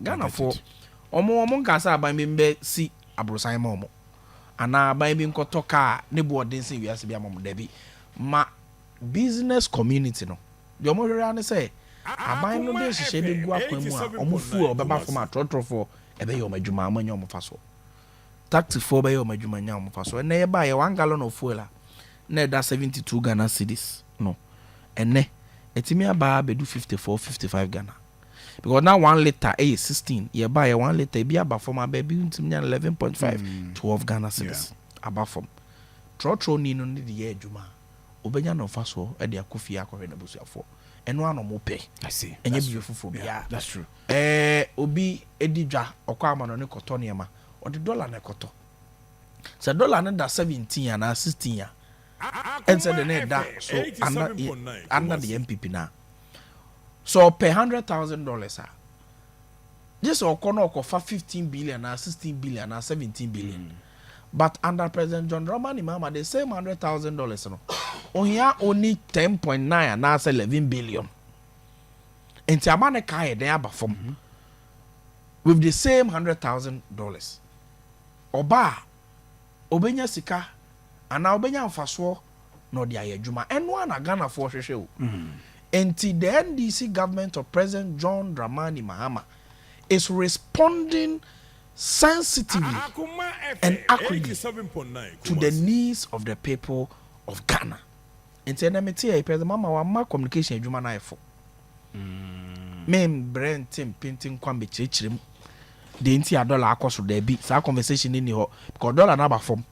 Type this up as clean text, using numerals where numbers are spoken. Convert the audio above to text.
Ghanafoɔ, ɔmo nka sɛ aban bi mbɛ si aborosan ma ɔmo anaa aban bi nkɔtɔ kaa ne bu ɔden sen wiase bi ama ɔmo. Dabi, ma business community no deɛ, ɔmo hwehwɛ ne sɛ aban no de nhyehyɛ bi gu akwan mu a ɔmo fuel ɔbɛba fam a, trɔtrɔfoɔ ɛbɛyɛ ɔmo adwuma, ɔmo anya ɔmo fa so, taxifoɔ bɛyɛ ɔmo adwuma, nya ɔmo fa so. Ɛnɛ yɛ ba yɛ 1 gallon of fuel a na ɛda 72 Ghana cedis no, ɛnɛ ɛtumi aba abɛdu 54, 55 Ghana, because na 1 litre ɛyɛ 16. Yɛ ba yɛ 1 litre ebi aba fam aba ebi ntumi nya 11.5, 12 Ghana cedis aba fam. Trɔtrɔ ni no ne de yɛ adwuma a, obɛnya no mfa soɔ ɛde akɔ fie akɔhwɛ n'abusuafoɔ. Ɛno ano mo pɛ. I see. Ɛnyɛ biribi foforɔ biara. That's true. Obi edi dwa, ɔkɔ ama no ne kɔtɔ nneɛma, ɔde dollar na ɛkɔtɔ. Sɛ dollar no da 17 anaa 16 a, ɛnsɛ de ne da so under the NPP na so ɔpɛ $100,000 a, gye sɛ ɔkɔ na ɔkɔfa 15 billion anaa 16 billion anaa 17 billion. But under President John Dramani Mahama, the same $100,000 no, ohia only 10.9 anaasɛ 11 billion. Nti ama ne kaa yɛ den aba fam. With the same $100,000, ɔbaa obenya sika anaa obenya nfasoɔ na ɔde ayɛ adwuma. Ɛno a na Ghanafoɔ hwehwɛ o. Nti the NDC government of President John Dramani Mahama is responding sensitively and accurately to the needs of the people of Ghana. Nti ɛnna mete yɛ, President Mahama wama communication adwuma no ayɛ fo. Membrɛ nte mpente nkwa mbɛkyerɛkyerɛ mu deɛ nti a dollar akɔ so. Daabi, saa conversation ni hɔ because dollar no aba fam.